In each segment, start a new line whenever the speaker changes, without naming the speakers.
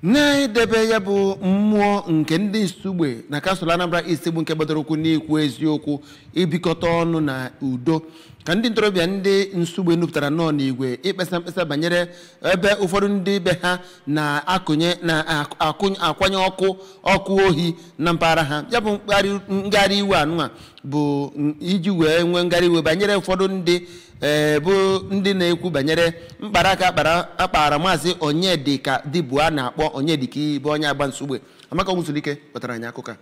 Na-edebe ya bụ mmụọ nke ndị Nsugbe na kansụl Anambra East bụ nke gbadoro ụkwụ n'ikwu eziokwu, ibikọta ọnụ na udo, ka ndị ntorobịa ndị Nsugbe nupụtara nnọọ n'igwe ikpesa mkpesa banyere ebe ụfọdụ ndị be ha na-akụnye na-akwanye ọkụ ohi na mpaghara ha. Ya bụ ngagharị iwe anụnwa bụ iji wee nwee ngagharị iwe banyere ụfọdụ ndị bụ ndị na-ekwu banyere mkpara aka akpara Maazị Onyedika Dibụ a na-akpọ Onyedika iyi bụ onye agba Nsugbe. Amaka Onwuzulike wetara anyị akụkọ a.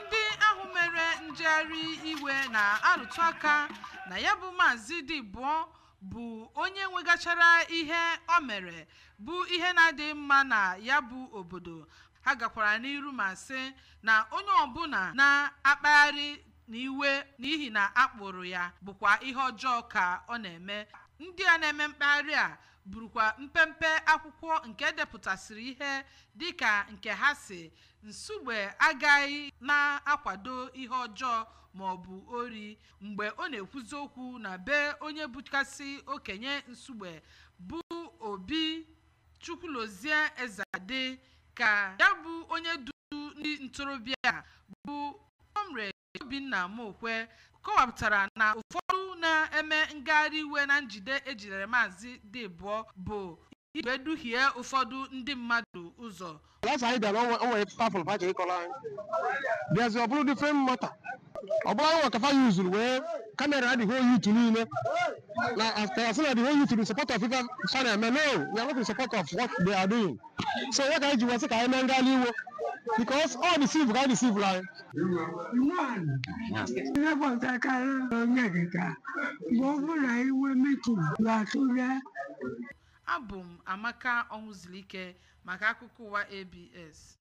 Ndị ahụ mere njegharị iwe na-arụtụ aka na ya bụ Maazị Dibụọ bụ onye nwegachara ihe o mere bụ ihe na-adịghị mma na ya bụ obodo. Ha gakwara n'iru ma sị na onye ọbụla na-akpagharị n'iwe n'ihi na akpụrụ ya bụkwa ihe ọjọọ ka ọ na-eme. Ndị a na-eme mkpagharị a burukwa mpempe akwụkwọ nke depụtasịrị ihe dịka nke ha si Nsugbe agaghị na-akwado ihe ọjọọ ma ọ bụ ori. Mgbe ọ na-ekwuzi okwu na be onye bukasị okenye Nsugbe bụ Obi Chukwulozie Ezade, ka ya bụ onye du ndị ntorobịa bụ Comrade Obinna Mokwe kọwapụtara na ụfọdụ na-eme ngagharị iwe na njide ejidere Maazị Dibụọ bụ igwe duhie ụfọdụ ndị mmadụ ụzọ.
Last anyị bịara, o nwere pafụl fa ịkọrọ anyị bịazi, ọ bụrụ different matter, ọ bụrụ anyị nwere kafa yuzuru wee camera the whole youth niile na asị na the whole youth in support of ife fa na-eme. No, we are not in support of what they are doing. So ya ka anyị ji wee sị ka anyị mee ngagharị iwe, because all deceive ka anyị deceive anyị.
Ihe gbasatara Onyedika mgbe ọ bụla iwe meeting ga-atụle.
Abụ m Amaka Ọnwụzulike maka akụkọ ụwa ABS.